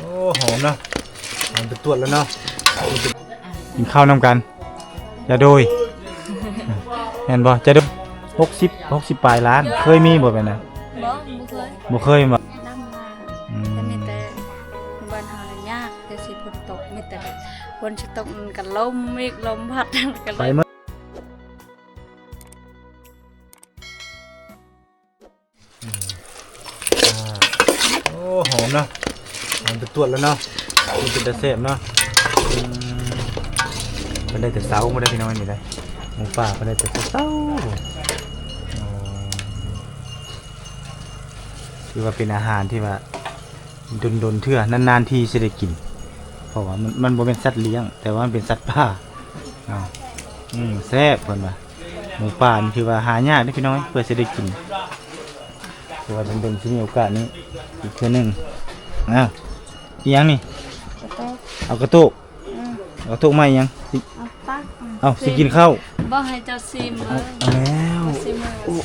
ໂອ້ ຫອມເນາະ ຫອມໄປຕວດແລ້ວເນາະ. ກິນເຂົ້ານຳກັນ ຈາໂດຍ ແມ່ນບໍ່ ຈາໂດຍ? ຫົກສິບ ຫົກສິບປາຍລ້ານ ເຄີຍມີບໍ່ແບບນັ້ນ? ບໍ່ ບໍ່ເຄີຍ ບໍ່ເຄີຍບໍ່? ອືມ ແຕ່ມີແຕ່ບ້ານເຮົານະຍາກ ແຕ່ຊິຝົນຕົກ ມີແຕ່ຝົນຊິຕົກມັນກໍລົມອີກ ລົມພັດ ມັນກໍເລີຍ ອືມ ອ່າ ໂອ້ ຫອມເນາະ ຫອມໄປຕວດແລ້ວເນາະ. ມັນເປັນຕາແຊບເນາະ. ອືມ ເພິ່ນໄດ້ແຕ່ເຊົ້າພຸ້ນເດ້ພີ່ນ້ອງ ນີ້ໄດ໋ ໝູປ່າເພິ່ນໄດ້ແຕ່ເຊົ້າ. ໂອ້ ຖືວ່າເປັນອາຫານທີ່ວ່າດົນໆເທື່ອ ນານໆທີຊິໄດ້ກິນ ເພາະວ່າມັນ ມັນບໍ່ແມ່ນສັດລ້ຽງ ແຕ່ວ່າມັນເປັນສັດປ່າ. ອືມ ແຊບເພິ່ນວ່າ ໝູປ່ານີ້ຖືວ່າຫາຍາກເດ້ພີ່ນ້ອງ ເພື່ອຊິໄດ້ກິນ ຖືວ່າດົນໆຊິມີໂອກາດນີ້ອີກເທື່ອໜຶ່ງ. ອ້າວ ອີ່ຫຍັງນີ້? ກະໂຕກ ເອົາກະໂຕກ ອືມ ເອົາກະໂຕກມາອີ່ຫຍັງ? ຊິ ເອົາຕັກ ເອົາ ຊິກິນເຂົ້າ ບໍ່ໃຫ້ເຈົ້າຊີມເລີຍ. ເອົາແລ້ວ ຊິເໝືອນ ໂອ້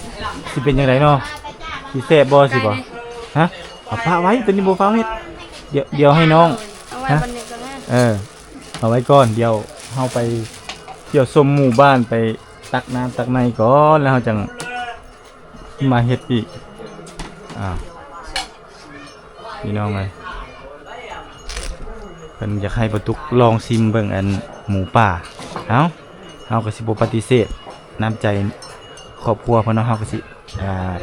ຊິເປັນຈັ່ງໃດເນາະ? ຊິແຊບບໍ່ ຊິບໍ່? ຮະ ເອົາປະໄວ້ ໂຕນີ້ບໍ່ຟ້າວເຮັດ ດຽວ ດຽວໃຫ້ນ້ອງ ເອົາໄວ້ ຮະ ບັດນີ້ກໍໄດ້ ເອີ ເອົາໄວ້ກ່ອນ ດຽວເຮົາໄປທ່ຽວຊົມໝູ່ບ້ານ ໄປຕັກນ້ຳຕັກໃນກ່ອນ ແລ້ວເຮົາຈັ່ງມາເຮັດອີກ. ອ້າວ ພີ່ນ້ອງເອີຍ ເພິ່ນຢາກໃຫ້ປາຕຸກລອງຊີມເບິ່ງອັນໝູປ່າ. ເອົ້າ ເຮົາກໍຊິບໍ່ປະຕິເສດນ້ຳໃຈຄອບຄົວເພິ່ນເນາະ ເຮົາກໍຊິ ອ່າ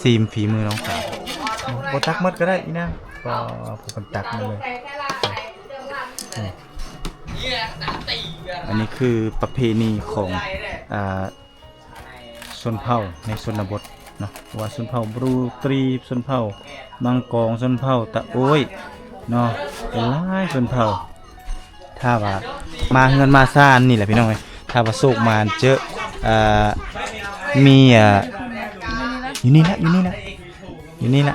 ຊີມຝີມືນ້ອງສາວ. ບໍ່ຕັກໝົດກໍໄດ້ອີ່ນາງ ກໍຜູ້ເພິ່ນຕັກມາເລີຍ. ອັນນີ້ຄືປະເພນີຂອງ ອ່າ ຊົນເຜົ່າໃນຊົນນະບົດເນາະ ວ່າຊົນເຜົ່າບຣູຕຣີ ຊົນເຜົ່າມັງກອງ ຊົນເຜົ່າຕະໂອ້ຍເນາະ ເປັນຫຼາຍຊົນເຜົ່າ. ຖ້າວ່າມາເຮືອນມາຊານນີ້ແຫຼະພີ່ນ້ອງເອີຍ ຖ້າວ່າໂຊກໝານເຈີ ເອີ ມີ ເອີ ຢູ່ນີ້ແຫຼະ ຢູ່ນີ້ແຫຼະ ຢູ່ນີ້ແຫຼະ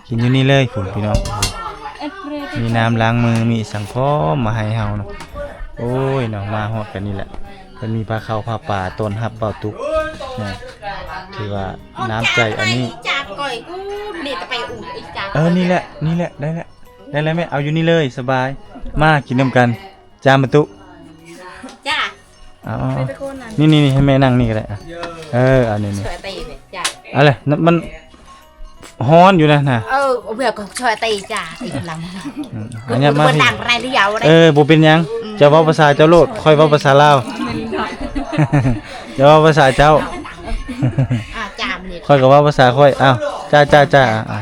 ກິນຢູ່ນີ້ເລີຍພຸ້ນພີ່ນ້ອງ. ມີນ້ຳລ້າງມື ມີສັງພ້ອມມາໃຫ້ເຮົາເນາະ. ໂອ້ຍເນາະ ມາຮອດກັນນີ້ແຫຼະ ເພິ່ນມີພາເຂົ້າພາປາຕ້ອນຮັບບ່າວຕຸກເນາະ. ຖືວ່ານ້ຳໃຈອັນນີ້ ເອີ ນີ້ແຫຼະ ນີ້ແຫຼະ ໄດ້ແລ້ວ ໄດ້ແລ້ວແມ່ ເອົາຢູ່ນີ້ເລີຍ ສະບາຍ ມາກິນນຳກັນ. ຈ້າມະຕຸ ຈ້າ ເອົາ ນີ້ໆ ໃຫ້ແມ່ນັ່ງນີ້ກໍໄດ້. ເອີ ອັນນີ້ ຊ່ວຍຕີແມ່ ຈ້າ ເອົາແຫຼະ ມັນຮ້ອນຢູ່ນະ ເອີ ເວຍກໍຊ່ວຍຕີ ຈ້າ ຕີລຳ ອືມ ອັນນີ້ມາ ເອີ ບໍ່ເປັນຫຍັງ ອືມ ເຈົ້າເວົ້າພາສາເຈົ້າໂລດ ຂ້ອຍເວົ້າພາສາລາວ ເຈົ້າເວົ້າພາສາເຈົ້າ ອ່າ ຈ້າ ຂ້ອຍກໍເວົ້າພາສາຂ້ອຍ. ອ້າວ ຈ້າ ຈ້າ ຈ້າ ອ່າ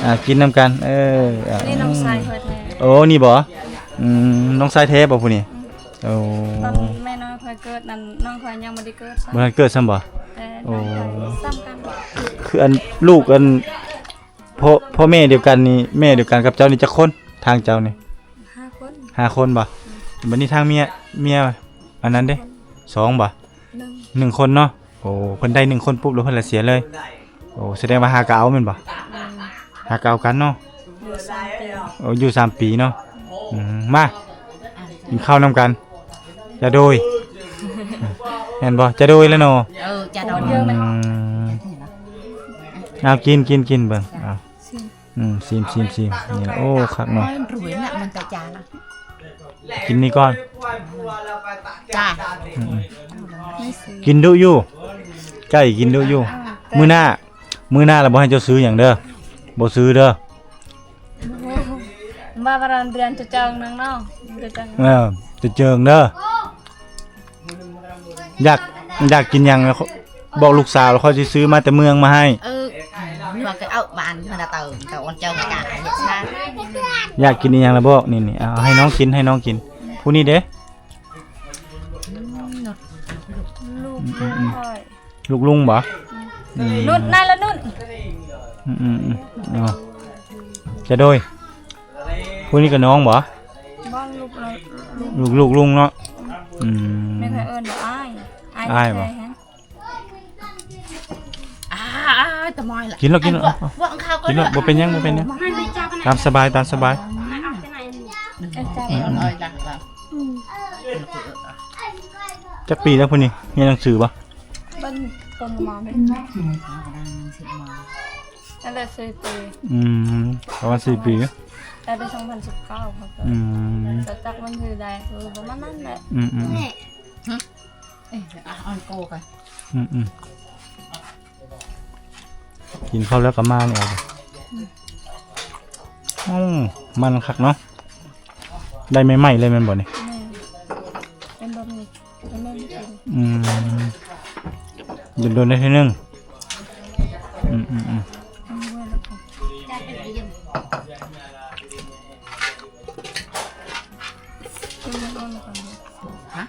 ອ່າ ກິນນຳກັນ. ເອີ ອ່າ ນີ້ນ້ອງຊາຍຂ້ອຍແທ້ ໂອ້ ນີ້ບໍ? ອືມ ນ້ອງຊາຍແທ້ບໍຜູ້ນີ້? ໂອ້ ຕອນແມ່ນ້ອງຂ້ອຍເກີດນັ້ນ ນ້ອງຂ້ອຍຍັງບໍ່ໄດ້ເກີດຊ້ຳ ບໍ່ທັນເກີດຊ້ຳບໍ? ໂອ້ ຊ້ຳກັນ ຄືອັນລູກອັນ ພໍ່ ພໍ່ແມ່ດຽວກັນນີ້ ແມ່ດຽວກັນກັບເຈົ້ານີ້ຈັກຄົນ? ທາງເຈົ້ານີ້ ຫ້າຄົນ ຫ້າຄົນບໍ? ອືມ ບັດນີ້ທາງເມຍ ເມຍອັນນັ້ນເດ້ ສອງບໍ? ໜຶ່ງ ໜຶ່ງຄົນເນາະ. ໂອ້ ເພິ່ນໄດ້ໜຶ່ງຄົນປຸບແລ້ວເພິ່ນລະເສຍເລີຍ. ໂອ້ ສະແດງວ່າຫາກໍເອົາແມ່ນບໍ່? ແມ່ນ ຫາກໍເອົາກັນເນາະ. ຢູ່ສາມປີ ໂອ້ ຢູ່ສາມປີເນາະ. ອືມ ມາກິນເຂົ້ານຳກັນ ຈະໂດຍ ແມ່ນບໍ່? ຈະໂດຍແລ້ວເນາະ. ເອີ ຈະໂດຍ ອືມ ເອົາກິນ ກິນ ກິນເບິ່ງ ເອົາ ຊິມ ອືມ ຊິມ ຊິມ ຊິມ ນີ້ລະ ໂອ້ ຄັກເນາະ. ກິນນີ້ກ່ອນ ຈ້າ ອືມ ອືມ ກິນດຸຢູ່ ໄກ່ກິນດຸຢູ່. ມື້ໜ້າ ມື້ໜ້າລະບໍ່ໃຫ້ເຈົ້າຊື້ຫຍັງເດີ ບໍ່ຊື້ເດີ. ວ່າວ່າເດືອນຈະເຈີງນາງເນາະ ຈະເຈີງ ເອີ ຈະເຈີງເດີ. ຢາກ ຢາກກິນຫຍັງ ບອກລູກສາວ ຂ້ອຍຊິຊື້ມາແຕ່ເມືອງມາໃຫ້. ເອີ ວ່າກໍເອົາບ້ານເພິ່ນນະ ເຕີ ເຕີ ໂອນເຈີງ ຢາກກິນອີ່ຫຍັງລະບອກ. ນີ້ໆ ເອົາໃຫ້ນ້ອງກິນ ໃຫ້ນ້ອງກິນ. ຜູ້ນີ້ເດ້? ລູກ ອືມ ອືມ ອືມ ລູກລຸງບໍ? ອືມ ນຸດ ນັ້ນລະນຸດ. ອືມ ອືມ ອືມ ເອົາ ຈະໂດຍ. ຜູ້ນີ້ກໍນ້ອງບໍ? ບໍ່ ລູກ ລູກ ລູກລຸງເນາະ. ອືມ ອືມ ແມ່ນເອີ້ນວ່າອ້າຍ ອ້າຍ ອ້າຍບໍ? ກິນໂລດ ກິນໂລດ ກິນໂລດ ບໍ່ເປັນຫຍັງ ບໍ່ເປັນຫຍັງ ຕາມສະບາຍ ຕາມສະບາຍ. ອືມ ອືມ ຈັກປີແລ້ວຜູ້ນີ້ ຮຽນໜັງສືບໍ່? ເບິ່ງ ເບິ່ງມາແມ່ນ ອືມ ຮຽນໜັງສືມາ ຕັ້ງແຕ່ສີ່ປີ. ອືມ ປະມານສີ່ປີ. ຕັ້ງແຕ່ສອງພັນສິບເກົ້າ ເຂົາກໍ ອືມ ຈະຈັກມັນຄືໃດ ເອີ ປະມານນັ້ນແຫຼະ. ອືມໆ ເອີຍ ອ່ະ ເອົາໂກກັນ. ອືມໆ ກິນເຂົ້າແລ້ວກໍມານີ້. ອືມ ມັນຄັກເນາະ. ໄດ້ໃໝ່ໆເລີຍແມ່ນບໍ່ນີ້? ແມ່ນ ເປັນແບບນີ້ ເປັນແບບນີ້. ອືມ ດົນໆໄດ້ເທື່ອໜຶ່ງ. ອືມໆໆ ຮະ?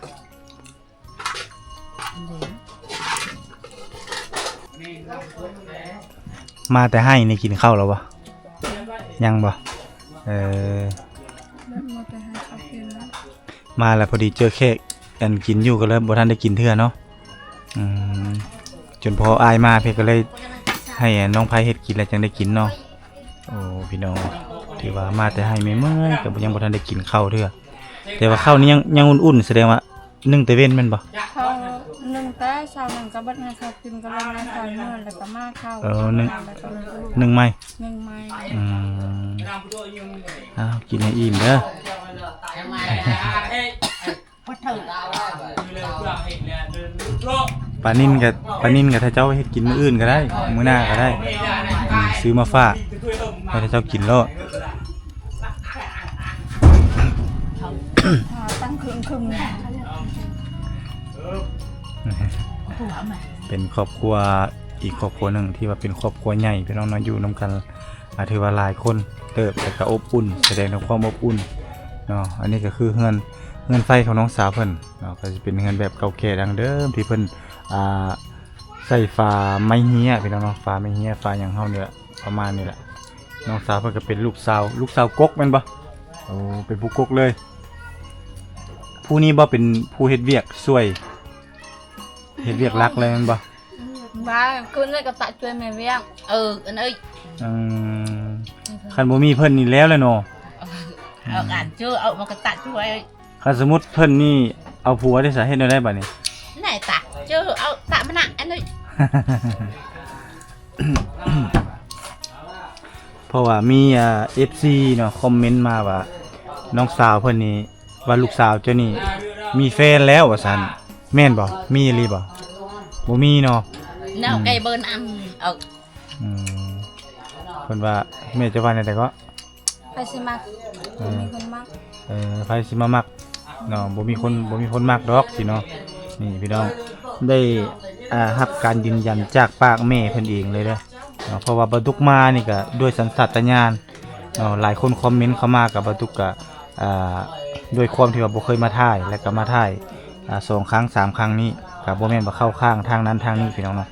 ມາແຕ່ໄຮ່ນີ້ກິນເຂົ້າແລ້ວບໍ່? ຍັງບໍ່? ເອີ ມາແຕ່ໄຮ່ເຂົ້າກິນແລ້ວ ມາແລ້ວພໍດີເຈີແຂກ ອັນ ກິນຢູ່ກໍເລີຍບໍ່ທັນໄດ້ກິນເທື່ອເນາະ. ອືມ ຈົນພໍອ້າຍມາເພິ່ນກໍເລີຍໃຫ້ນ້ອງໄພເຮັດກິນແລ້ວຈັ່ງໄດ້ກິນເນາະ. ໂອ້ ພີ່ນ້ອງ ຖືວ່າມາແຕ່ໄຮ່ເມື່ອຍໆ ກໍຍັງບໍ່ທັນໄດ້ກິນເຂົ້າເທື່ອ. ແຕ່ວ່າເຂົ້ານີ້ຍັງ ຍັງອຸ່ນໆ ສະແດງວ່າ ໜຶ້ງແຕ່ເວັນແມ່ນບໍ່? ເຂົ້າໜຶ້ງແຕ່ເຊົ້າ ໜຶ້ງກໍເບິດໃຫ້ເຂົາກິນ ກໍເລີຍໃຫ້ເຂົາເມືອ ແລ້ວກໍມາເຂົ້າ. ເອີ ໜຶ້ງ ແລ້ວກໍໜຶ້ງໃໝ່ ໜຶ້ງໃໝ່. ອືມ ອ້າວ ກິນໃຫ້ອີ່ມເດີ. ປານິນກໍ ປານິນກໍຖ້າເຈົ້າເຮັດກິນມື້ອື່ນກໍໄດ້ ມື້ໜ້າກໍໄດ້. ອືມ ຊື້ມາຝາກ ໃຫ້ເຈົ້າກິນໂລດ. ຕັ້ງເຄິ່ງໆ ເປັນຄອບຄົວອີກຄອບຄົວໜຶ່ງທີ່ວ່າເປັນຄອບຄົວໃຫຍ່ ພີ່ນ້ອງເນາະ ຢູ່ນຳກັນ ອ່າ ຖືວ່າຫຼາຍຄົນເຕີບ ແລ້ວກໍອົບອຸ່ນ ສະແດງເຖິງຄວາມອົບອຸ່ນເນາະ. ອັນນີ້ກໍຄືເຮືອນ ເຮືອນໄຟຂອງນ້ອງສາວເພິ່ນເນາະ ກໍຈະເປັນເຮືອນແບບເກົ່າແກ່ດັ້ງເດີມທີ່ເພິ່ນ ອ່າ ໃສ່ຝາໄມ້ເຮ້ຍ ພີ່ນ້ອງເນາະ ຝາໄມ້ເຮ້ຍ ຝາຫຍັງເຮົານີ້ແຫຼະ ປະມານນີ້ແຫຼະ. ນ້ອງສາວເພິ່ນກໍເປັນລູກສາວ ລູກສາວກົກແມ່ນບໍ່? ໂອ້ ເປັນຜູ້ກົກເລີຍ. ຜູ້ນີ້ບໍ່ເປັນຜູ້ເຮັດວຽກຊ່ວຍ ເຮັດວຽກຫຼັກເລີຍແມ່ນບໍ່? ວ່າຄືນນີ້ກໍຕະຊ່ວຍແມ່ວຽກ. ເອີ ອັນເອີຍ ອືມ ຄັນບໍ່ມີເພິ່ນນີ້ແລ້ວແຫຼະເນາະ. ເອົາກັນເຈີ ເອົາມັນກໍຕະຊ່ວຍ. ຄັນສົມມຸດເພິ່ນນີ້ເອົາຜົວເດ້ ສາເຮັດແນວໃດບາດນີ້? ໄດ້ຕະເຈີ ເອົາຕະມະນະ ອັນນີ້. ເພາະວ່າມີ ອ່າ ເອັຟຊີເນາະ ຄອມເມັນມາວ່າ ນ້ອງສາວເພິ່ນນີ້ ວ່າລູກສາວເຈົ້ານີ້ມີແຟນແລ້ວວ່າຊັ້ນ ແມ່ນບໍ່? ມີອີ່ຫຼີບໍ່? ບໍ່ມີເນາະ. ແນວ ອືມ ໄກເບີນອຳ ເອົາ ອືມ ເພິ່ນວ່າ ແມ່ເຈົ້າວ່າແນວໃດເກາະ? ໃຜຊິມັກ ເອີ ບໍ່ມີຄົນມັກ. ເອີ ໃຜຊິມາມັກເນາະ ບໍ່ມີຄົນ ບໍ່ມີຄົນມັກດອກຊີ້ເນາະ. ນີ້ພີ່ນ້ອງ ໄດ້ ອ່າ ຮັບການຢືນຢັນຈາກປາກແມ່ເພິ່ນເອງເລີຍເດີເນາະ ເພາະວ່າບ່າວຕຸກມານີ້ກະດ້ວຍສັນຊາດຕະຍານເນາະ. ຫຼາຍຄົນຄອມເມັນເຂົ້າມາກັບບ່າວຕຸກກະ ອ່າ ດ້ວຍຄວາມທີ່ວ່າບໍ່ເຄີຍມາຖ່າຍ ແລ້ວກະມາຖ່າຍ ອ່າ ສອງຄັ້ງສາມຄັ້ງນີ້ ກະບໍ່ແມ່ນວ່າເຂົ້າຂ້າງທາງນັ້ນທາງນີ້ພີ່ນ້ອງເນາະ.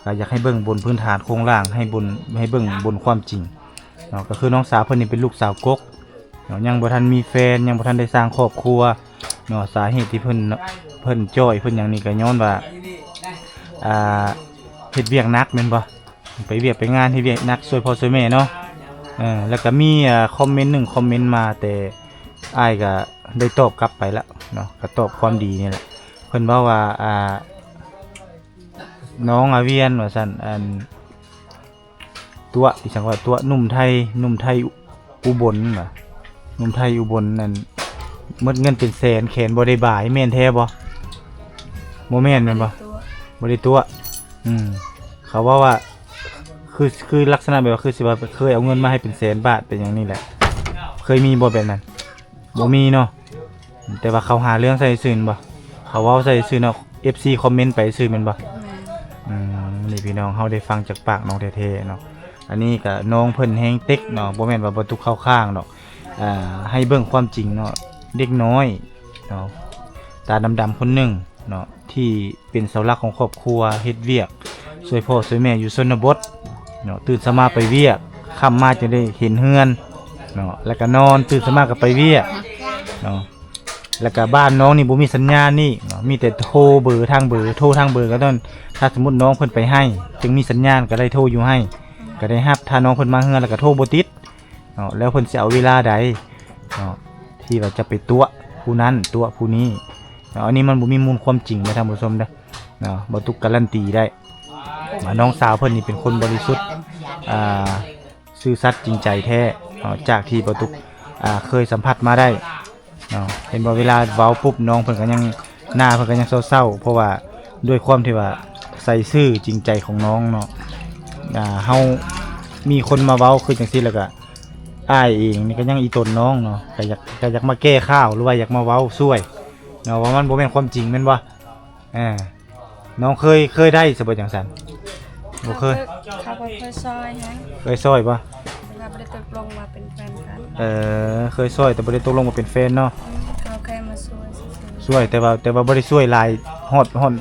ກະຢາກໃຫ້ເບິ່ງບົນພື້ນຖານໂຄງລ່າງ ໃຫ້ບົນ ໃຫ້ເບິ່ງບົນຄວາມຈິງ ເນາະ ກໍຄືນ້ອງສາວເພິ່ນນີ້ເປັນລູກສາວກົກເນາະ ຍັງບໍ່ທັນມີແຟນ ຍັງບໍ່ທັນໄດ້ສ້າງຄອບຄົວເນາະ. ສາເຫດທີ່ເພິ່ນ ເພິ່ນຈ່ອຍ ເພິ່ນຫຍັງນີ້ກໍຍ້ອນວ່າ ອ່າ ເຮັດວຽກໜັກແມ່ນບໍ່? ໄປວຽກໄປງານ ເຮັດວຽກໜັກຊ່ວຍພໍ່ຊ່ວຍແມ່ເນາະ. ເອີ ແລ້ວກໍມີ ອ່າ ຄອມເມັນໜຶ່ງຄອມເມັນມາ ແຕ່ອ້າຍກໍໄດ້ຕອບກັບໄປລະເນາະ ກໍຕອບຄວາມດີນີ້ແຫຼະ. ເພິ່ນເວົ້າວ່າ ອ່າ ນ້ອງອາວຽນວ່າຊັ້ນ ອັນ ຕົວະ ອີ່ຫຍັງວ່າ ຕົວະໜຸ່ມໄທ ໜຸ່ມໄທອຸບົນວ່າ ໜຸ່ມໄທອຸບົນນັ້ນ ໝົດເງິນເປັນແສນ ແຂນບໍ່ໄດ້ບາຍ ແມ່ນແທ້ບໍ່? ບໍ່ແມ່ນແມ່ນບໍ່? ບໍ່ໄດ້ຕົວະ ບໍ່ໄດ້ຕົວະ. ອືມ ເຂົາເວົ້າວ່າ ຄື ຄືລັກສະນະແບບວ່າ ຄືຊິວ່າເຄີຍເອົາເງິນມາໃຫ້ເປັນແສນບາດ ເປັນຫຍັງນີ້ແຫຼະ. ເຄີຍມີບໍ່ແບບນັ້ນ? ບໍ່ມີເນາະ. ແຕ່ວ່າເຂົາຫາເລື່ອງໃສ່ຊື່ແມ່ນບໍ່? ເຂົາເວົ້າໃສ່ຊື່ເນາະ ເອັຟຊີຄອມເມັນໄປຊື່ແມ່ນບໍ່? ແມ່ນ. ອືມ ນີ້ພີ່ນ້ອງ ເຮົາໄດ້ຟັງຈາກປາກນ້ອງແທ້ໆເນາະ. ອັນນີ້ກະນ້ອງເພິ່ນແຮງເຕັກເນາະ ບໍ່ແມ່ນວ່າບໍ່ຕຸກເຂົ້າຂ້າງດອກ. ອ່າ ໃຫ້ເບິ່ງຄວາມຈິງເນາະ ເດັກນ້ອຍເນາະ ຕາດຳໆຄົນໜຶ່ງເນາະ ທີ່ເປັນເສົາຫຼັກຂອງຄອບຄົວ ເຮັດວຽກຊ່ວຍພໍ່ຊ່ວຍແມ່ຢູ່ຊົນນະບົດເນາະ. ຕື່ນເຊົ້າມາໄປວຽກ ຄ່ຳມາຈຶ່ງໄດ້ເຫັນເຮືອນເນາະ ແລ້ວກະນອນ ຕື່ນເຊົ້າມາກໍໄປວຽກເນາະ. ແລ້ວກະບ້ານນ້ອງນີ້ບໍ່ມີສັນຍານນີ້ເນາະ ມີແຕ່ໂທເບີທາງເບີ ໂທທາງເບີກໍຕ້ອງ ຖ້າສົມມຸດນ້ອງເພິ່ນໄປໄຮ່ ຈຶ່ງມີສັນຍານ ກໍໄດ້ໂທຢູ່ໄຮ່ ກໍໄດ້ຮັບ. ຖ້ານ້ອງເພິ່ນມາເຮືອນແລ້ວກໍໂທບໍ່ຕິດເນາະ. ແລ້ວເພິ່ນຊິເອົາເວລາໃດເນາະ ທີ່ວ່າຈະໄປຕົວະຜູ້ນັ້ນຕົວະຜູ້ນີ້ເນາະ. ອັນນີ້ມັນບໍ່ມີມູນຄວາມຈິງເດີທ່ານຜູ້ຊົມເດີເນາະ ບໍ່ຕຸກກາລັນຕີໄດ້. ອ່າ ນ້ອງສາວເພິ່ນນີ້ເປັນຄົນບໍລິສຸດ ອ່າ ຊື່ສັດຈິງໃຈແທ້ເນາະ ຈາກທີ່ບໍ່ຕຸກ ອ່າ ເຄີຍສຳຜັດມາໄດ້ເນາະ. ເຫັນບໍ່ ເວລາເວົ້າປຸບ ນ້ອງເພິ່ນກໍຍັງ ໜ້າເພິ່ນກໍຍັງເສົ້າໆ ເພາະວ່າດ້ວຍຄວາມທີ່ວ່າໃສ່ຊື່ຈິງໃຈຂອງນ້ອງເນາະ. ອ່າ ເຮົາມີຄົນມາເວົ້າຄືຈັ່ງຊີ້ ແລ້ວກໍອ້າຍເອງນີ້ກໍຍັງອີ່ຕົນນ້ອງເນາະ ກໍຢາກ ກໍຢາກມາແກ້ຂ່າວ ຫຼືວ່າຢາກມາເວົ້າຊ່ວຍເນາະ ວ່າມັນບໍ່ແມ່ນຄວາມຈິງແມ່ນບໍ່? ເອີ ນ້ອງເຄີຍ ເຄີຍໄດ້ຊະບໍ່ຈັ່ງຊັ້ນ? ບໍ່ເຄີຍ. ເຂົາກໍເຄີຍຊ່ອຍຫັ້ນ. ເຄີຍຊ່ອຍບໍ່? ແຕ່ວ່າບໍ່ໄດ້ຕົກລົງວ່າເປັນແຟນກັນ. ເອີ ເຄີຍຊ່ອຍແຕ່ບໍ່ໄດ້ຕົກລົງວ່າເປັນແຟນເນາະ. ອືມ ເຂົາແຄ່ມາຊ່ວຍຊື່ໆ. ຊ່ວຍ ແຕ່ວ່າ ແຕ່ວ່າບໍ່ໄດ້ຊ່ວຍຫຼາຍ ຮອດ ຮອດ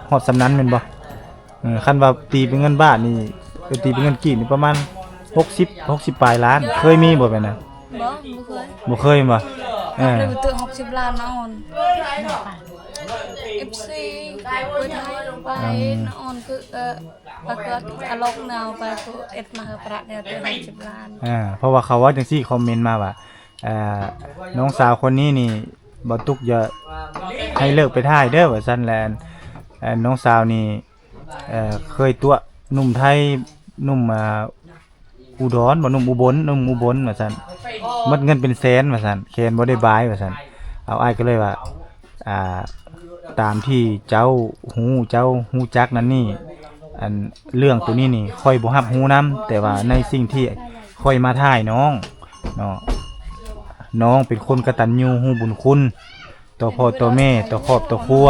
ຮອດສ່ຳນັ້ນແມ່ນບໍ່? ເອີ ຄັນວ່າຕີເປັນເງິນບາດນີ້ ໄປຕີເປັນເງິນກີບນີ້ປະມານຫົກສິບ ຫົກສິບປາຍລ້ານ. ເຄີຍມີບໍ່ແບບນັ້ນ? ບໍ່ ບໍ່ເຄີຍ. ບໍ່ເຄີຍແມ່ນບໍ່? ເອີ ເລີຍບໍ່ເຖິງຫົກສິບລ້ານນະອອນ. ເອັຟຊີ ເປີດໃຫ້ໄປ ອືມ ນະອອນ ຄື ເອີ ປາກະອາລົກແນວໄປ ຄືເອັດມາໃຫ້ປະແນວເຖິງຫົກສິບລ້ານ. ເອີ ເພາະວ່າເຂົາເວົ້າຈັ່ງຊີ້ ຄອມເມັນມາວ່າ ເອີ ນ້ອງສາວຄົນນີ້ນີ້ ບໍ່ຕຸກຢ່າໃຫ້ເລີກໄປຖ່າຍເດີ ວ່າຊັ້ນ. ແລະ ອັນ ອັນ ນ້ອງສາວນີ້ ເອີ ເຄີຍຕົວະໜຸ່ມໄທ ໜຸ່ມ ອ່າ ອຸດອນບໍ່ ໜຸ່ມອຸບົນ ໜຸ່ມອຸບົນວ່າຊັ້ນ ໝົດເງິນເປັນແສນວ່າຊັ້ນ ແຂນບໍ່ໄດ້ບາຍວ່າຊັ້ນ. ເອົາ ອ້າຍກໍເລີຍວ່າ ອ່າ ຕາມທີ່ເຈົ້າຮູ້ ເຈົ້າຮູ້ຈັກນັ້ນນີ້ ອັນ ເລື່ອງໂຕນີ້ນີ້ ຂ້ອຍບໍ່ຮັບຮູ້ນຳ ແຕ່ວ່າໃນສິ່ງທີ່ຂ້ອຍມາຖ່າຍນ້ອງເນາະ ນ້ອງເປັນຄົນກະຕັນຍູຮູ້ບຸນຄຸນ ຕໍ່ພໍ່ຕໍ່ແມ່ ຕໍ່ຄອບຕໍ່ຄົວ.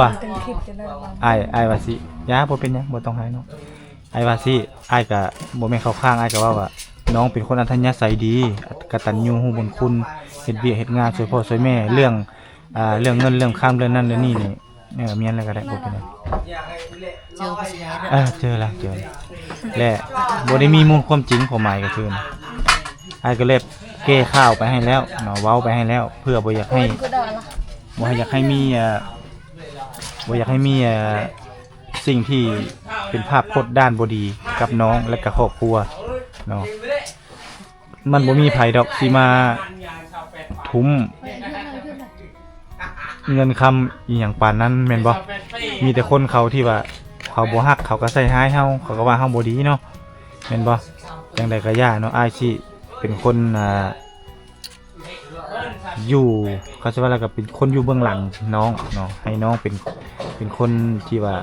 ອ້າຍ ອ້າຍວ່າຊິ ຢ່າ ບໍ່ເປັນຫຍັງ ບໍ່ຕ້ອງຮ້າຍນ້ອງ. ອ້າຍວ່າຊິ ອ້າຍກະບໍ່ແມ່ນເຂົ້າຂ້າງ ອ້າຍກະເວົ້າວ່າ ນ້ອງເປັນຄົນອັດທະຍາໄສດີ ກະຕັນຍູຮູ້ບຸນຄຸນ ເຮັດວຽກເຮັດງານ ຊ່ວຍພໍ່ຊ່ວຍແມ່ ເລື່ອງ ອ່າ ເລື່ອງເງິນເລື່ອງຄຳ ເລື່ອງນັ້ນເລື່ອງນີ້ນີ້ ເອີ ແມ່ນແລ້ວກໍໄດ້ ບໍ່ເປັນຫຍັງ. ເຈີບໍ່ຊິໄດ້ ເອີ ເຈີລະ ເຈີລະ ແລະ ບໍ່ໄດ້ມີມູນຄວາມຈິງ ຄວາມໝາຍກໍຄື ອ້າຍກໍເລັບແກ້ຂ່າວໄປໃຫ້ແລ້ວເນາະ ເວົ້າໄປໃຫ້ແລ້ວ ເພື່ອບໍ່ຢາກໃຫ້ ບໍ່ຢາກໃຫ້ມີ ເອີ ບໍ່ຢາກໃຫ້ມີ ເອີ ສິ່ງທີ່ເປັນພາບພົດດ້ານບໍ່ດີກັບນ້ອງ ແລະ ກະຄອບຄົວເນາະ. ມັນບໍ່ມີໃຜດອກຊິມາທຸ່ມເງິນຄຳອີ່ຫຍັງປານນັ້ນແມ່ນບໍ່? ມີແຕ່ຄົນເຂົາທີ່ວ່າເຂົາບໍ່ຮັກ ເຂົາກໍໃສ່ຮ້າຍເຮົາ ເຂົາກໍວ່າເຮົາບໍ່ດີເນາະ ແມ່ນບໍ່? ຈັ່ງໃດກໍຢ່າເນາະ ອ້າຍຊິເປັນຄົນ ອ່າ ຢູ່ ເຂົາຊິວ່າແລ້ວກໍເປັນຄົນຢູ່ເບື້ອງຫຼັງນ້ອງເນາະ ໃຫ້ນ້ອງເປັນ ເປັນຄົນທີ່ວ່າ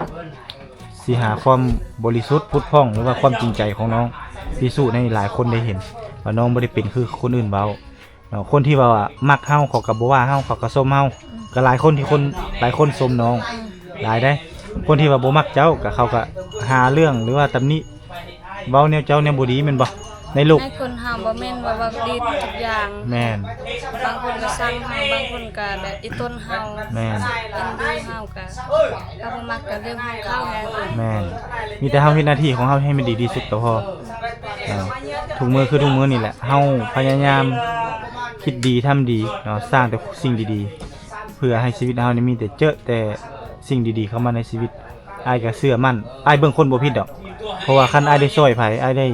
ຊິຫາຄວາມບໍລິສຸດຜຸດຜ່ອງ ຫຼືວ່າຄວາມຈິງໃຈຂອງນ້ອງພິສູດໃຫ້ຫຼາຍຄົນໄດ້ເຫັນວ່ານ້ອງບໍ່ໄດ້ເປັນຄືຄົນອື່ນເວົ້າເນາະ. ຄົນທີ່ວ່າມັກເຮົາ ເຂົາກໍບໍ່ວ່າເຮົາ ເຂົາກໍຊົມເຮົາ ກໍຫຼາຍຄົນທີ່ຄົນ ຫຼາຍຄົນຊົມນ້ອງຫຼາຍເດ້. ຄົນທີ່ວ່າບໍ່ມັກເຈົ້າ ກໍເຂົາກໍຫາເລື່ອງ ຫຼືວ່າຕຳໜິ ເວົ້າແນວເຈົ້າແນວບໍ່ດີແມ່ນບໍ່? ໃນໂລກ ໃນຄົນເຮົາບໍ່ແມ່ນວ່າເວົ້າດີທຸກຢ່າງ ແມ່ນ ບາງຄົນກໍຊັງເຮົາ ບາງຄົນກໍແບບອີ່ຕົນເຮົາ ແມ່ນ ເອັນດູເຮົາ ກໍເຮົາບໍ່ມັກກໍເລື່ອງຂອງເຂົາ. ແມ່ນ ມີແຕ່ເຮົາເຮັດໜ້າທີ່ຂອງເຮົາໃຫ້ມັນດີທີ່ສຸດກໍພໍເນາະ. ທຸກມື້ຄືທຸກມື້ນີ້ແຫຼະ ເຮົາພະຍາຍາມຄິດດີທຳດີເນາະ ສ້າງແຕ່ສິ່ງດີໆ ເພື່ອໃຫ້ຊີວິດເຮົານີ້ມີແຕ່ເຈີແຕ່ສິ່ງດີໆເຂົ້າມາໃນຊີວິດ. ອ້າຍກໍເຊື່ອໝັ້ນ ອ້າຍເບິ່ງຄົນບໍ່ຜິດດອກ ເພາະວ່າຄັນອ້າຍໄດ້ຊ່ອຍໃຜ ອ້າຍໄດ້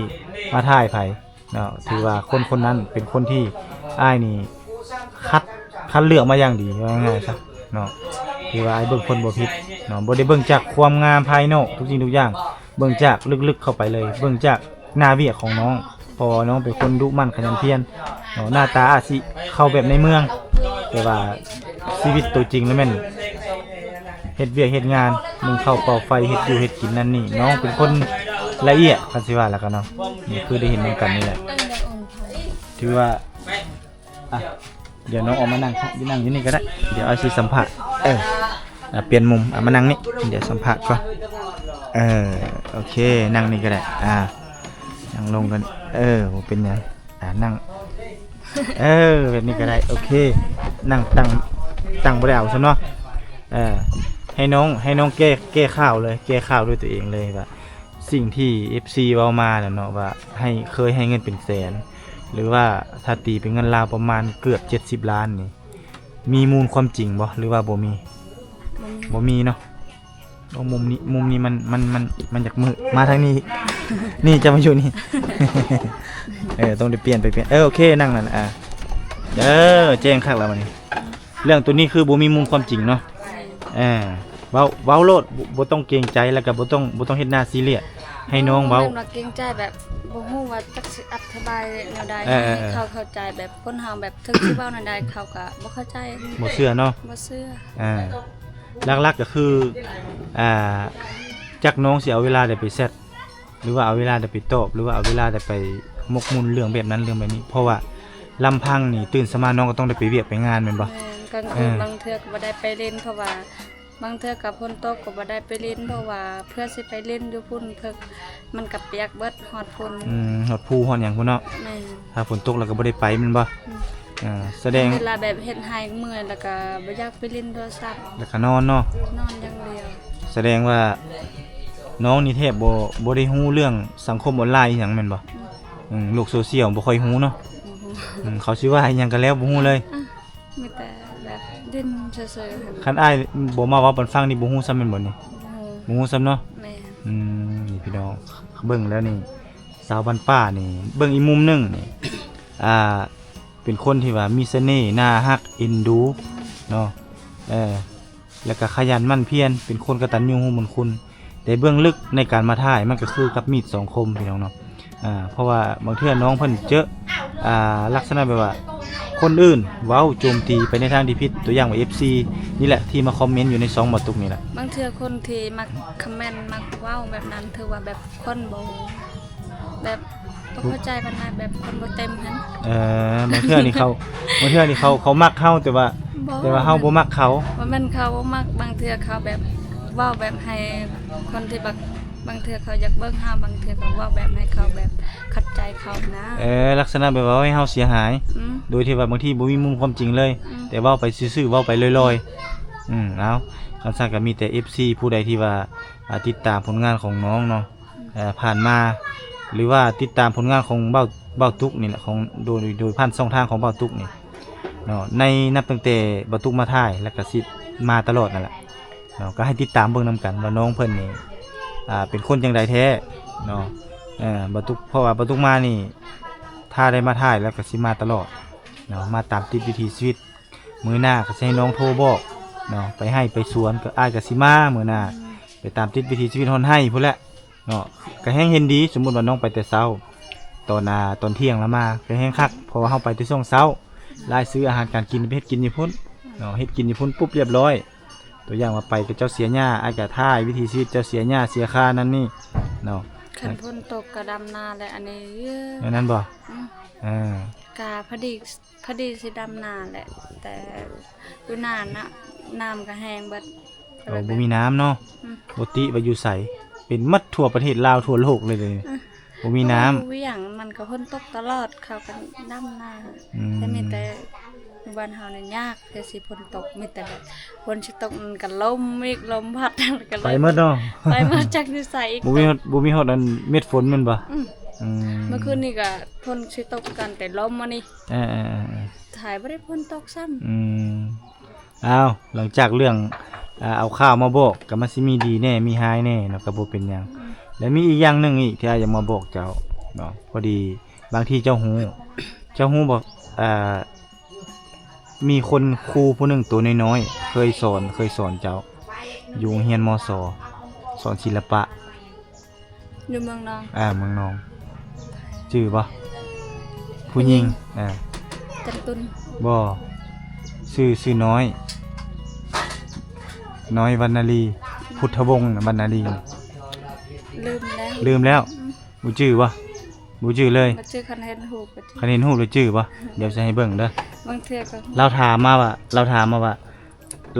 ມາຖ່າຍໃຜເນາະ ຖືວ່າຄົນຄົນນັ້ນເປັນຄົນທີ່ອ້າຍນີ້ຄັດ ຄັດເລືອກມາຢ່າງດີ ວ່າງ່າຍໆຊະເນາະ. ຖືວ່າອ້າຍເບິ່ງຄົນບໍ່ຜິດເນາະ ບໍ່ໄດ້ເບິ່ງຈາກຄວາມງາມພາຍນອກ ທຸກສິ່ງທຸກຢ່າງ ເບິ່ງຈາກເລິກໆເຂົ້າໄປເລີຍ ເບິ່ງຈາກ ໜ້າວຽກຂອງນ້ອງ ເພາະວ່ານ້ອງເປັນຄົນດຸໝັ່ນຂະຫຍັນພຽນເນາະ. ໜ້າຕາອາດຊິເຂົ້າແບບໃນເມືອງ ແຕ່ວ່າຊີວິດໂຕຈິງລະແມ່ນເຮັດວຽກເຮັດງານ ໜຶ້ງເຂົ້າເປົ່າໄຟ ເຮັດຢູ່ເຮັດກິນນັ້ນນີ້. ນ້ອງເປັນຄົນລະອຽດ ຄັນຊິວ່າລະກະເນາະ. ນີ້ຄືໄດ້ເຫັນນຳກັນນີ້ແຫຼະ ຖືວ່າ ອ່ະ ດຽວນ້ອງອອກມານັ່ງ ນັ່ງຢູ່ນີ້ກໍໄດ້ ດຽວອ້າຍຊິສຳພາດ. ເອີ ອ່ະ ປ່ຽນມຸມ ອ່ະ ມານັ່ງນີ້ ດຽວສຳພາດກ່ອນ. ເອີ ໂອເຄ ນັ່ງນີ້ກໍໄດ້ ອ່າ ນັ່ງລົງກັນ. ເອີ ບໍ່ເປັນຫຍັງ ອ່າ ນັ່ງ ເອີ ແບບນີ້ກໍໄດ້ ໂອເຄ. ນັ່ງຕັ້ງ ຕັ້ງບໍ່ໄດ້ເອົາຊັ້ນເນາະ. ເອີ ໃຫ້ນ້ອງ ໃຫ້ນ້ອງແກ້ ແກ້ຂ່າວເລີຍ ແກ້ຂ່າວດ້ວຍຕົວເອງເລີຍວ່າ ສິ່ງທີ່ເອັຟຊີເວົ້າມາແລ້ວເນາະ ວ່າໃຫ້ ເຄີຍໃຫ້ເງິນເປັນແສນ ຫຼືວ່າຖ້າຕີເປັນເງິນລາວປະມານເກືອບເຈັດສິບລ້ານນີ້ ມີມູນຄວາມຈິງບໍ່ ຫຼືວ່າບໍ່ມີ? ບໍ່ມີ ບໍ່ມີເນາະ. ໂອ້ ມຸມນີ້ ມຸມນີ້ມັນ ມັນ ມັນ ມັນຢາກມືດ ມາທາງນີ້ອີກ ນີ້ຈະມາຢູ່ນີ້. ເອີ ຕ້ອງໄດ້ປ່ຽນໄປປ່ຽນ ເອີ ໂອເຄ ນັ່ງນັ້ນ ອ່າ ເອີ ແຈ້ງຄັກແລ້ວບັດນີ້. ເລື່ອງໂຕນີ້ຄືບໍ່ມີມູນຄວາມຈິງເນາະ. ເອີ ເວົ້າ ເວົ້າໂລດ ບໍ່ ບໍ່ຕ້ອງເກງໃຈ ແລ້ວກໍບໍ່ຕ້ອງ ບໍ່ຕ້ອງເຮັດໜ້າຊີຣຽສ ໃຫ້ນ້ອງເວົ້າ ແມ່ນວ່າເກງໃຈ ແບບບໍ່ຮູ້ວ່າຈັກຊິອະທິບາຍແນວໃດ ເອີໆໆ ໃຫ້ເຂົາເຂົ້າໃຈ ແບບຄົນເຮົາແບບເຖິງຊິເວົ້າແນວໃດເຂົາກໍບໍ່ເຂົ້າໃຈ ບໍ່ເຊື່ອເນາະ ບໍ່ເຊື່ອ ອ່າ ຫຼັກໆກໍຄື ອ່າ ຈັກນ້ອງຊິເອົາເວລາໃດໄປແຊັດ ຫຼືວ່າເອົາເວລາໃດໄປຕອບ ຫຼືວ່າເອົາເວລາໃດໄປໝົກໝຸ່ນເລື່ອງແບບນັ້ນເລື່ອງແບບນີ້ ເພາະວ່າລຳພັງນີ້ຕື່ນເຊົ້າມານ້ອງກໍຕ້ອງໄດ້ໄປວຽກໄປງານແມ່ນບໍ່? ແມ່ນ ກາງຄືນ ເອີ ບາງເທື່ອກໍບໍ່ໄດ້ໄປຫຼິ້ນ ເພາະວ່າ ບາງເທື່ອກໍຝົນຕົກກໍບໍ່ໄດ້ໄປຫຼິ້ນ ເພາະວ່າເພື່ອຊິໄປຫຼິ້ນຢູ່ພຸ້ນເພິ່ນ ມັນກໍປຽກເບິດຮອດພຸ້ນ ອືມ ຮອດພູຮອດຫຍັງພຸ້ນເນາະ ແມ່ນ ຖ້າຝົນຕົກແລ້ວກໍບໍ່ໄດ້ໄປແມ່ນບໍ່? ອືມ ອ່າ ສະແດງ ເວລາແບບເຮັດໄຮ່ເມື່ອຍແລ້ວກໍບໍ່ຢາກໄປຫຼິ້ນໂທລະສັບ ແລ້ວກໍນອນເນາະ ນອນຢ່າງດຽວ ສະແດງວ່ານ້ອງນີ້ແທບບໍ່ ບໍ່ໄດ້ຮູ້ເລື່ອງສັງຄົມອອນລາຍອີ່ຫຍັງແມ່ນບໍ່? ອືມ ອືມ ໂລກໂຊຊຽວບໍ່ຄ່ອຍຮູ້ເນາະ ອືມ ອືມ ເຂົາຊິວ່າອີ່ຫຍັງກໍແລ້ວ ບໍ່ຮູ້ເລີຍ ອ່ະ ມີແຕ່ແບບຫຼິ້ນຊື່ໆ ຄັນອ້າຍບໍ່ມາເວົ້າປັນຟັງນີ້ບໍ່ຮູ້ຊ້ຳແມ່ນບໍ່ນີ້? ບໍ່ຮູ້ ບໍ່ຮູ້ຊ້ຳເນາະ ແມ່ນ ອືມ ນີ້ພີ່ນ້ອງ ເບິ່ງແລ້ວນີ້ ສາວບ້ານປ່ານີ້ ເບິ່ງອີກມຸມໜຶ່ງນີ້ ອ່າ ເປັນຄົນທີ່ວ່າມີສະເໜ່ ໜ້າຮັກ ເອັນດູເນາະ ເອີ ແລ້ວກໍຂະຫຍັນໝັ່ນພຽນ ເປັນຄົນກະຕັນຍູຮູ້ບຸນຄຸນ ແຕ່ເບື້ອງເລິກໃນການມາຖ່າຍ ມັນກໍຄືກັບມີດສອງຄົມ ພີ່ນ້ອງເນາະ ອ່າ ເພາະວ່າບາງເທື່ອນ້ອງເພິ່ນເຈີ ອ່າ ລັກສະນະແບບວ່າ ຄົນອື່ນເວົ້າໂຈມຕີໄປໃນທາງທີ່ຜິດ ຕົວຢ່າງວ່າ ເອັຟຊີ ນີ້ແຫຼະ ທີ່ມາຄອມເມັນຢູ່ໃນຊ່ອງບ່າວຕຸກນີ້ແຫຼະ ບາງເທື່ອຄົນທີ່ມັກຄອມເມັນ ມັກເວົ້າແບບນັ້ນ ຖືວ່າແບບ ຄົນບໍ່ ແບບບໍ່ເຂົ້າໃຈປານໃດ ແບບຄົນບໍ່ເຕັມຫັ້ນ ເອີ ບາງເທື່ອນີ້ເຂົາ ບາງເທື່ອນີ້ເຂົາ ເຂົາມັກເຮົາ ແຕ່ວ່າ ບໍ່ ແຕ່ວ່າເຮົາບໍ່ມັກເຂົາ ບໍ່ແມ່ນເຂົາບໍ່ມັກ ບາງເທື່ອເຂົາແບບເວົ້າແບບໃຫ້ຄົນທີ່ບັກ ບາງເທື່ອເຂົາຢາກເບິ່ງເຮົາ ບາງເທື່ອກໍເວົ້າແບບໃຫ້ເຂົາແບບຂັດໃຈເຂົານະ ເອີ ລັກສະນະແບບວ່າເວົ້າໃຫ້ເຮົາເສຍຫາຍ ອືມ ໂດຍທີ່ວ່າບາງທີບໍ່ມີມຸມຄວາມຈິງເລີຍ ອືມ ແຕ່ເວົ້າໄປຊື່ໆ ເວົ້າໄປລອຍໆ ອືມ ເອົາ ຄັນຊັ້ນກໍມີແຕ່ ເອັຟຊີ ຜູ້ໃດທີ່ວ່າ ອ່າ ຕິດຕາມຜົນງານຂອງນ້ອງເນາະ ເອີ ຜ່ານມາ ຫຼືວ່າຕິດຕາມຜົນງານຂອງບ່າວ ບ່າວຕຸກນີ້ແຫຼະ ຂອງ ໂດຍ ໂດຍຜ່ານຊ່ອງທາງຂອງບ່າວຕຸກນີ້ເນາະ ໃນ ນັບຕັ້ງແຕ່ບ່າວຕຸກມາຖ່າຍ ແລ້ວກໍຊິມາຕະຫຼອດນັ້ນແຫຼະເນາະ ກໍໃຫ້ຕິດຕາມເບິ່ງນຳກັນວ່ານ້ອງເພິ່ນນີ້ ອ່າ ເປັນຄົນຈັ່ງໃດແທ້ເນາະ ເອີ ບ່າວຕຸກ ເພາະວ່າບ່າວຕຸກມານີ້ ຖ້າໄດ້ມາຖ່າຍແລ້ວກໍຊິມາຕະຫຼອດເນາະ ມາຕາມຕິດວິຖີຊີວິດ ມື້ໜ້າກໍຊິໃຫ້ນ້ອງໂທບອກເນາະ ໄປໄຮ່ໄປສວນ ກໍ ອ້າຍກໍຊິມາມື້ໜ້າ ອືມ ໄປຕາມຕິດວິຖີຊີວິດຮອດໄຮ່ພຸ້ນແຫຼະ ເນາະ ກໍແຮງເຫັນດີ ສົມມຸດວ່ານ້ອງໄປແຕ່ເຊົ້າ ຕອນ ອ່າ ຕອນທ່ຽງລະມາ ກໍແຮງຄັກ ເພາະວ່າເຮົາໄປແຕ່ຊ່ວງເຊົ້າ ລາຍຊື່ອາຫານການກິນໄປເຮັດກິນຢູ່ພຸ້ນເນາະ ເຮັດກິນຢູ່ພຸ້ນປຸບລຽບຮ້ອຍ ຕົວຢ່າງວ່າໄປກັບເຈົ້າເສຍຫຍ້າ ອ້າຍກໍຖ່າຍວິຖີຊີວິດເຈົ້າເສຍຫຍ້າເສຍຄານັ້ນນີ້ເນາະ ຄັນຝົນຕົກກໍດຳນາແຫຼະ ອັນນີ້ ແນວນັ້ນບໍ່? ອືມ ເອີ ກະພໍດີ ພໍດີຊິດຳນາແຫຼະ ແຕ່ຢູ່ນານະ ນ້ຳກໍແຫ້ງເບິດ ໂອ້ ບໍ່ມີນ້ຳເນາະ ອືມ ບໍ່ຕິວ່າຢູ່ໃສ ເປັນໝົດທົ່ວປະເທດລາວທົ່ວໂລກເລີຍເດ ອືມ ບໍ່ມີນ້ຳ ຢູ່ວຽງມັນກໍຝົນຕົກຕະຫຼອດ ເຂົາກໍດຳນາ ອືມ ແຕ່ມີແຕ່ຢູ່ບ້ານເຮົານີ້ຍາກ ແຕ່ຊິຝົນຕົກ ມີແຕ່ແບບຝົນຊິຕົກມັນກໍລົມອີກ ລົມພັດ ມັນກໍເລີຍ ໄປໝົດເນາະ ໄປໝົດ ຈັກຢູ່ໃສອີກ ບໍ່ມີຮອດ ບໍ່ມີຮອດອັນເມັດຝົນແມ່ນບໍ່? ອືມ ອືມ ເມື່ອຄືນນີ້ກໍຝົນຊິຕົກກັນ ແຕ່ລົມອັນນີ້ ເອີໆໆໆ ຖ່າຍບໍ່ໄດ້ຝົນຕົກຊ້ຳ ອືມ ອ້າວ ຫຼັງຈາກເລື່ອງ ອ່າ ເອົາຂ່າວມາບອກ ກໍມັນຊິມີດີແດ່ ມີຮ້າຍແດ່ເນາະ ກໍບໍ່ເປັນຫຍັງ ອືມ ແລະມີອີກຢ່າງໜຶ່ງອີກທີ່ອ້າຍຢາກມາບອກເຈົ້າເນາະ ພໍດີບາງທີເຈົ້າຮູ້ ເຈົ້າຮູ້ບໍ່ ອ່າ ມີຄົນຄູຜູ້ໜຶ່ງໂຕນ້ອຍໆ ເຄີຍສອນ ເຄີຍສອນເຈົ້າ ຢູ່ໂຮງຮຽນ ມສ ສອນສິລະປະ ຢູ່ເມືອງນອງ ອ່າ ເມືອງນອງ ຈື່ບໍ່? ຜູ້ຍິງ ຜູ້ຍິງ ອ່າ ຈັນຕຸນ ບໍ່ ຊື່ ຊື່ນ້ອຍ ນ້ອຍວັນນາລີ ພຸດທະວົງນະ ວັນນາລີ ລືມແລ້ວ ລືມແລ້ວ ອືມ ບໍ່ຈື່ບໍ່? ບໍ່ຈື່ເລີຍ ບໍ່ຈື່ ຄັນເຫັນຮູບກໍຈື່ ຄັນເຫັນຮູບແລ້ວຈື່ບໍ່? ດຽວຊິໃຫ້ເບິ່ງເດີ ບາງເທື່ອກໍ ລາວຖາມມາວ່າ ລາວຖາມມາວ່າ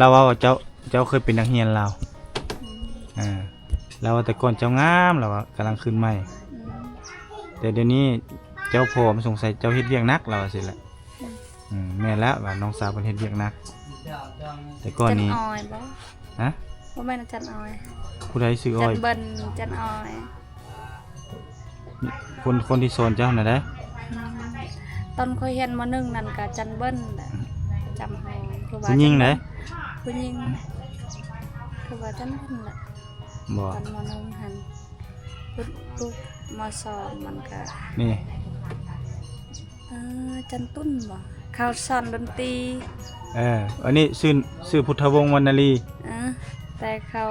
ລາວເວົ້າວ່າເຈົ້າ ເຈົ້າເຄີຍເປັນນັກຮຽນລາວ ອືມ ອ່າ ລາວວ່າແຕ່ກ່ອນເຈົ້າງາມ ລາວວ່າກຳລັງຂຶ້ນໃໝ່ ອືມ ແຕ່ດຽວນີ້ເຈົ້າຜອມ ສົງໄສເຈົ້າເຮັດວຽກໜັກ ລາວວ່າຊີ້ແຫຼະ ອືມ ອືມ ແມ່ນແລ້ວ ວ່ານ້ອງສາວເພິ່ນເຮັດວຽກໜັກ ແຕ່ກ່ອນນີ້ ຈັນອອຍບໍ່? ຮະ? ບໍ່ແມ່ນອາຈານອອຍ ຜູ້ໃດຊື່ອອຍ? ຈັນເບິ່ນ ຈັນອອຍ ຄົນ ຄົນທີ່ສອນເຈົ້າຫັ້ນນະເດ້ ອືມ ຕອນຂ້ອຍຮຽນ ມໍໜຶ່ງ ນັ້ນກໍຈັນເບິ່ນແຫຼະ ອືມ ຈຳຮອງ ຜູ້ວ່າ ຜູ້ຍິງເດ້ ຜູ້ຍິງ ຜູ້ວ່າຈັນເບິ່ນແຫຼະ ບໍ່ ຕອນ ມໍໜຶ່ງ ຫັ້ນ ປຸບ ປຸບ ມໍສອງ ມັນກໍ ນີ້ ເອີ ຈັນຕຸນບໍ່? ເຂົາສອນດົນຕີ ເອີ ອັນນີ້ຊື່ ຊື່ພຸດທະວົງ ວັນນາລີ ເອີ ແຕ່ເຂົາ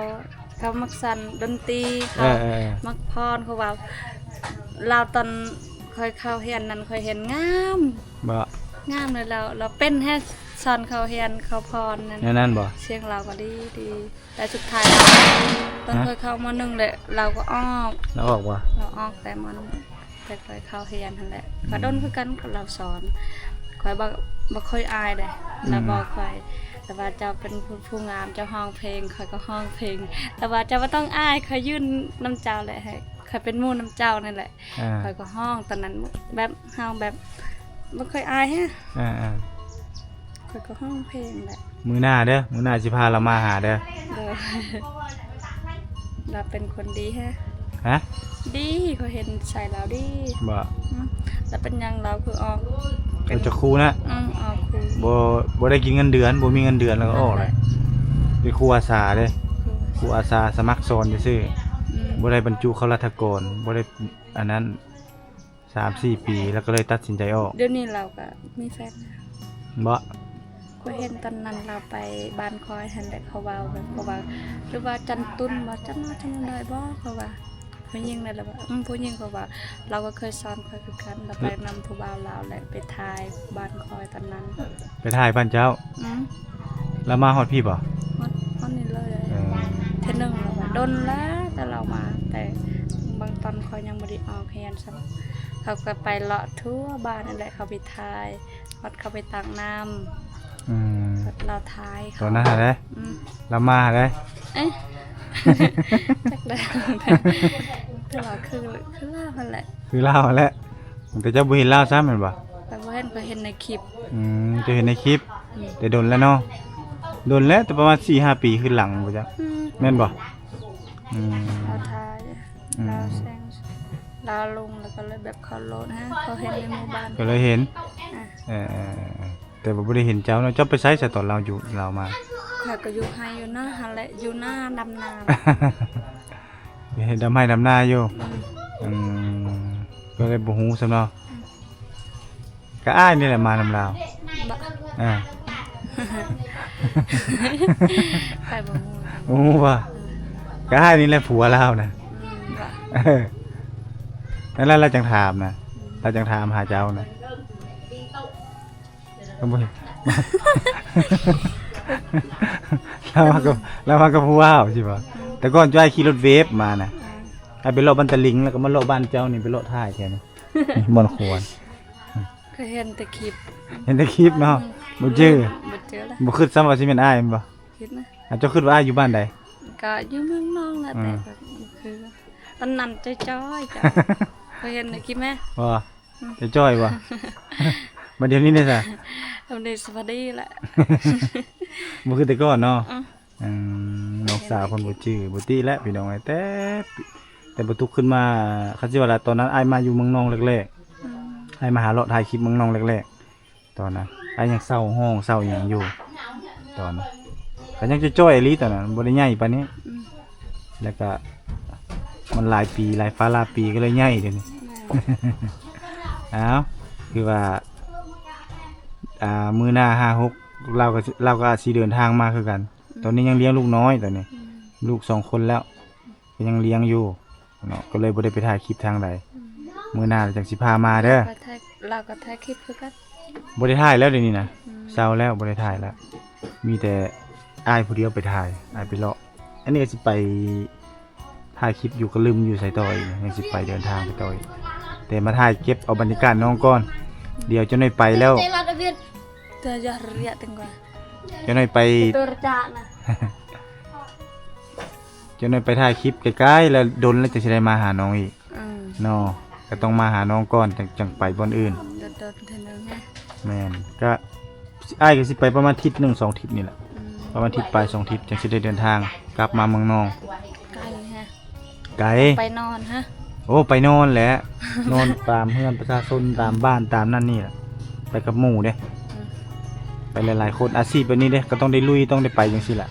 ເຂົາມັກສອນດົນຕີ ເຂົາ ເອີໆໆ ມັກຟ້ອນ ເຂົາວ່າ ລາວຕອນຂ້ອຍເຂົ້າຮຽນນັ້ນ ຂ້ອຍເຫັນງາມ ບໍ່ ງາມເລີຍ ລາວ ລາວເປັນແຮງ ສອນເຂົາຮຽນເຂົາຟ້ອນນັ້ນ ແນວນັ້ນບໍ່? ສຽງລາວກໍດີ ດີ ແຕ່ສຸດທ້າຍ ຕອນ ຮະ? ຂ້ອຍເຂົ້າ ມໍໜຶ່ງ ແຫຼະ ລາວກໍອອກ ລາວອອກບໍ່? ລາວອອກແຕ່ມໍໜຶ່ງ ແຕ່ຂ້ອຍເຂົ້າຮຽນຫັ້ນແຫຼະ ອືມ ກໍດົນຄືກັນກັບລາວສອນ ຂ້ອຍບໍ່ ບໍ່ຄ່ອຍອາຍເດ້ ອືມ ລາວບອກຂ້ອຍ ແຕ່ວ່າເຈົ້າເປັນຜູ້ ຜູ້ງາມ ເຈົ້າຮ້ອງເພງ ຂ້ອຍກໍຮ້ອງເພງ ແຕ່ວ່າເຈົ້າບໍ່ຕ້ອງອາຍ ຂ້ອຍຢືນນຳເຈົ້າແຫຼະ ໃຫ້ຂ້ອຍເປັນໝູ່ນຳເຈົ້ານີ້ແຫຼະ ອ່າ ຂ້ອຍກໍຮ້ອງຕອນນັ້ນ ແບບ ເຮົາແບບ ບໍ່ຄ່ອຍອາຍຮະ ອ່າໆ ຂ້ອຍກໍຮ້ອງເພງແຫຼະ ມື້ໜ້າເດີ ມື້ໜ້າຊິພາລາວມາຫາເດີ ໂດຍ ລາວເປັນຄົນດີແຮະ ຮະ? ດີ ຂ້ອຍເຫັນໃສ່ລາວດີ ບໍ່? ອືມ ແລ້ວເປັນຫຍັງລາວຄືອອກ ເປັນ ເປັນຈັກຄູນະ? ອືມ ອອກຄູ ບໍ່ ບໍ່ໄດ້ກິນເງິນເດືອນ ບໍ່ມີເງິນເດືອນແລ້ວກໍອອກແຫຼະ ເປັນຄູອາສາເດ້ ຄູ ຄູອາສາສະໝັກສອນຊື່ໆ ອືມ ບໍ່ໄດ້ບັນຈຸເຂົ້າລັດຖະກອນ ບໍ່ໄດ້ອັນນັ້ນ ສາມສີ່ປີ ແລ້ວກໍເລີຍຕັດສິນໃຈອອກ ດຽວນີ້ລາວກໍມີແຟນແລ້ວ ບໍ່? ຂ້ອຍເຫັນຕອນນັ້ນລາວໄປບ້ານຂ້ອຍຫັ້ນແຫຼະ ເຂົາເວົ້າແບບ ເຂົາວ່າ ຫຼືວ່າຈັນຕຸນບໍ່ ຈັນ ຈັນໄດ້ບໍ່ ເຂົາວ່າ ຜູ້ຍິງນັ້ນລະວ່າ ອືມ ຜູ້ຍິງ ເຂົາວ່າ ລາວກໍເຄີຍສອນຂ້ອຍຄືກັນ ລາວໄປນຳຜູ້ບ່າວລາວແຫຼະ ໄປຖ່າຍບ້ານຂ້ອຍຕອນນັ້ນ ໄປຖ່າຍບ້ານເຈົ້າ? ອືມ ລາວມາຮອດພີ້ບໍ່? ຮອດ ຮອດນີ້ເລີຍ ເອີ ເທື່ອໜຶ່ງລາວວ່າ ດົນແລ້ວແຕ່ລາວມາ ແຕ່ບາງຕອນຂ້ອຍຍັງບໍ່ໄດ້ອອກຮຽນຊ້ຳ ເຂົາກໍໄປເລາະທົ່ວບ້ານນັ້ນແຫຼະ ເຂົາໄປຖ່າຍ ຮອດເຂົາໄປຕັກນ້ຳ ອືມ ຮອດລາວຖ່າຍເຂົາ ຕອນນັ້ນຫັ້ນແຫຼະ ອືມ ລາວມາຫັ້ນແຫຼະ ເອີ ຈັກແລ້ວ ແຕ່ວ່າຄື ຄືລາວຫັ້ນແຫຼະ ຄືລາວຫັ້ນແຫຼະ ແຕ່ເຈົ້າບໍ່ເຫັນລາວຊ້ຳແມ່ນບໍ່? ຂ້ອຍບໍ່ເຫັນ ຂ້ອຍເຫັນໃນຄລິບ ອືມ ເຈົ້າເຫັນໃນຄລິບ ອືມ ແຕ່ດົນແລ້ວເນາະ ດົນແລ້ວ ແຕ່ປະມານສີ່ຫ້າປີຄືນຫຼັງບໍ່ຈັກ ອືມ ແມ່ນບໍ່? ອືມ ລາວຖ່າຍ ອືມ ລາວແຊງ ລາວລົງ ແລ້ວກໍເລີຍແບບເຂົາໂລດ ຮະ ເຂົາເຫັນໃນໝູ່ບ້ານ ກໍເລີຍເຫັນ ອ່າ ເອີ ເອີ ເອີ ເອີ ແຕ່ວ່າບໍ່ໄດ້ເຫັນເຈົ້າເນາະ ເຈົ້າໄປໃສຊະຕອນລາວຢູ່ ລາວມາ? ຂ້ອຍກໍຢູ່ໄຮ່ຢູ່ນາຫັ້ນແຫຼະ ຢູ່ນາດຳນາ ເຮັດດຳໄຮ່ດຳນາຢູ່ ອືມ ອືມ ກໍເລີຍບໍ່ຮູ້ຊ້ຳເນາະ ອືມ ກໍອ້າຍນີ້ແຫຼະມານຳລາວ ບໍ່ ອ່າ ຂ້ອຍບໍ່ຮູ້ ບໍ່ຮູ້ວ່າ ກໍອ້າຍນີ້ແຫຼະຜົວລາວນະ ອືມ ບໍ່ ເອີ ນັ້ນລະ ລາວຈັ່ງຖາມນະ ອືມ ລາວຈັ່ງຖາມຫາເຈົ້ານະ ລາວບໍ່ເຫັນ ລາວມາກັບ ລາວມາກັບຜູ້ບ່າວຊິບໍ່? ອືມ ແຕ່ກ່ອນເຈົ້າອ້າຍຂີ່ລົດເວບມານະ ອືມ ອ້າຍໄປເລາະບ້ານຕາລິງ ແລ້ວກໍມາເລາະບ້ານເຈົ້ານີ້ ໄປເລາະຖ່າຍແຖວນີ້ ບ່ອນຄວນ ເຄີຍເຫັນແຕ່ຄລິບ ເຫັນແຕ່ຄລິບເນາະ ອືມ ບໍ່ຈື່ ບໍ່ຈື່ລະ ບໍ່ຄິດຊ້ຳວ່າຊິແມ່ນອ້າຍແມ່ນບໍ່? ຄິດນະ ອາ ເຈົ້າຄິດວ່າອ້າຍຢູ່ບ້ານໃດ? ກໍຢູ່ເມືອງນອງແຫຼະ ອືມ ແຕ່ກໍຄື ຕອນນັ້ນຈ່ອຍໆ ເຈົ້າ ເຄີຍເຫັນໃນຄລິບແມ? ບໍ່ ອືມ ຈ່ອຍໆບໍ່? ບັດດຽວນີ້ເດຊະ? ດຽວນີ້ສະບາຍດີແຫຼະ ບໍ່ຄືແຕ່ກ່ອນເນາະ ອືມ ອືມ ນ້ອງສາວເພິ່ນບໍ່ຈື່ ບໍ່ຕິແຫຼະພີ່ນ້ອງເອີຍ ແຕ່ ແຕ່ບໍ່ຕຸກຂຶ້ນມາ ຄັນຊິວ່າລະ ຕອນນັ້ນອ້າຍມາຢູ່ເມືອງນອງແລກໆ ອືມ ອ້າຍມາຫາເລາະຖ່າຍຄລິບເມືອງນອງແລກໆ ຕອນນັ້ນ ອ້າຍຍັງເຊົ່າຫ້ອງເຊົ່າຫຍັງຢູ່ ຕອນນັ້ນ ກໍຍັງຈ່ອຍໆອີ່ຫຼີ ຕອນນັ້ນບໍ່ໄດ້ໃຫຍ່ປານນີ້ ອືມ ແລ້ວກໍມັນຫຼາຍປີ ຫຼາຍຟ້າຫຼາຍປີ ກໍເລີຍໃຫຍ່ດຽວນີ້ ແມ່ນ ອ້າວ ຄືວ່າ ອ່າ ມື້ໜ້າຫ້າຫົກ ລາວກໍ ລາວກໍອາດຊິເດີນທາງມາຄືກັນ ອືມ ຕອນນີ້ຍັງລ້ຽງລູກນ້ອຍ ຕອນນີ້ ອືມ ລູກສອງຄົນແລ້ວ ກໍຍັງລ້ຽງຢູ່ເນາະ ກໍເລີຍບໍ່ໄດ້ໄປຖ່າຍຄລິບທາງໃດ ອືມ ມື້ໜ້າລະຈັ່ງຊິພາມາເດີ ລາວກໍຖ່າຍ ລາວກໍຖ່າຍຄລິບຄືກັນ ບໍ່ໄດ້ຖ່າຍແລ້ວດຽວນີ້ນະ ອືມ ເຊົາແລ້ວ ບໍ່ໄດ້ຖ່າຍແລ້ວ ມີແຕ່ອ້າຍຜູ້ດຽວໄປຖ່າຍ ອ້າຍໄປເລາະ ອັນນີ້ກໍຊິໄປຖ່າຍຄລິບຢູ່ ກໍລືມຢູ່ໃສຕໍ່ອີກ ຍັງຊິໄປເດີນທາງໄປຕໍ່ອີກ ແຕ່ມາຖ່າຍເກັບເອົາບັນຍາກາດນ້ອງກ່ອນ ດຽວຈັກໜ້ອຍໄປແລ້ວ ຈັກໜ້ອຍໄປ ຈັກໜ້ອຍໄປຖ່າຍຄລິບໃກ້ໆ ແລ້ວດົນແລ້ວຈັ່ງຊິໄດ້ມາຫານ້ອງອີກ ອືມ ເນາະ ກໍຕ້ອງມາຫານ້ອງກ່ອນ ຈັ່ງ ຈັ່ງໄປບ່ອນອື່ນ ໂດນໆເທື່ອໜຶ່ງນະ ແມ່ນ ກໍອ້າຍກໍຊິໄປປະມານທິດໜຶ່ງສອງທິດນີ້ແຫຼະ ອືມ ປະມານທິດປາຍສອງທິດ ຈັ່ງຊິໄດ້ເດີນທາງກັບມາເມືອງນອງ ໄກແຮະ ໄກ ໄປນອນຮະ ໂອ້ ໄປນອນແຫຼະ ນອນຕາມເຮືອນປະຊາຊົນ ຕາມບ້ານຕາມນັ້ນນີ້ແຫຼະ ໄປກັບໝູ່ເດ້ ອືມ ໄປຫຼາຍໆຄົນ ອາຊີບແບບນີ້ເດ້ ກໍຕ້ອງໄດ້ລຸຍ ຕ້ອງໄດ້ໄປຈັ່ງຊີ້ແຫຼະ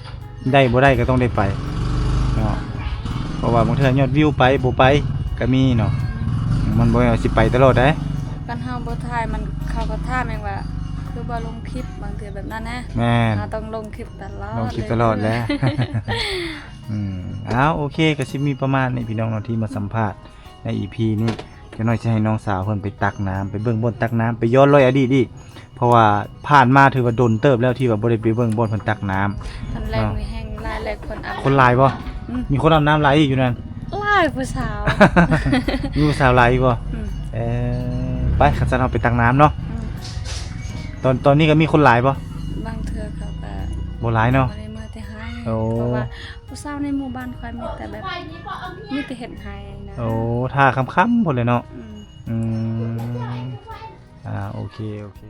ໄດ້ບໍ່ໄດ້ກໍຕ້ອງໄດ້ໄປເນາະ ເພາະວ່າບາງເທື່ອຍອດວິວໄປບໍ່ໄປກໍມີເນາະ ມັນບໍ່ແມ່ນວ່າຊິໄປຕະຫຼອດໃດ ຄັນເຮົາບໍ່ຖ່າຍມັນ ເຂົາກໍຖາມເອງວ່າ ຄືບໍ່ລົງຄລິບ ບາງເທື່ອແບບນັ້ນນະ ແມ່ນ ເຮົາຕ້ອງລົງຄລິບຕະຫຼອດ ລົງຄລິບຕະຫຼອດແຫຼະ ອືມ ອ້າວ ໂອເຄ ກໍຊິມີປະມານນີ້ພີ່ນ້ອງເນາະ ທີ່ມາສຳພາດໃນອີພີນີ້. ຈັກໜ້ອຍຊິໃຫ້ນ້ອງສາວເພິ່ນໄປຕັກນ້ຳ ໄປເບິ່ງບ່ອນຕັກນ້ຳ ໄປຍ້ອນຮອຍອະດີດອີກ ເພາະວ່າຜ່ານມາຖືວ່າດົນເຕີບແລ້ວທີ່ວ່າບໍ່ໄດ້ໄປເບິ່ງບ່ອນເພິ່ນຕັກນ້ຳ. ຕອນແລກ ເນາະ ມີແຮງຫຼາຍແຫຼະ ຄົນອາບ ຄົນຫຼາຍບໍ່? ອືມ ມີຄົນອາບນ້ຳຫຼາຍຢູ່ນັ້ນ? ຫຼາຍ ຜູ້ສາວ ມີຜູ້ສາວຫຼາຍຢູ່ບໍ່? ອືມ ເອີ ໄປ ຄັນຊັ້ນເຮົາໄປຕັກນ້ຳເນາະ. ອືມ ຕອນ ຕອນນີ້ກໍມີຄົນຫຼາຍບໍ່? ບາງເທື່ອເຂົາກໍບໍ່ຫຼາຍເນາະ ບໍ່ໄດ້ມາແຕ່ໃຫ້. ໂອ້ ເພາະວ່າຜູ້ສາວໃນໝູ່ບ້ານຂ້ອຍມີແຕ່ແບບ ມີແຕ່ເຮັດໄຮ່ນະ. ໂອ້ ຖ້າຄ່ຳໆພຸ້ນແຫຼະເນາະ. ອືມ ອືມ ອ່າ ໂອເຄ ໂອເຄ.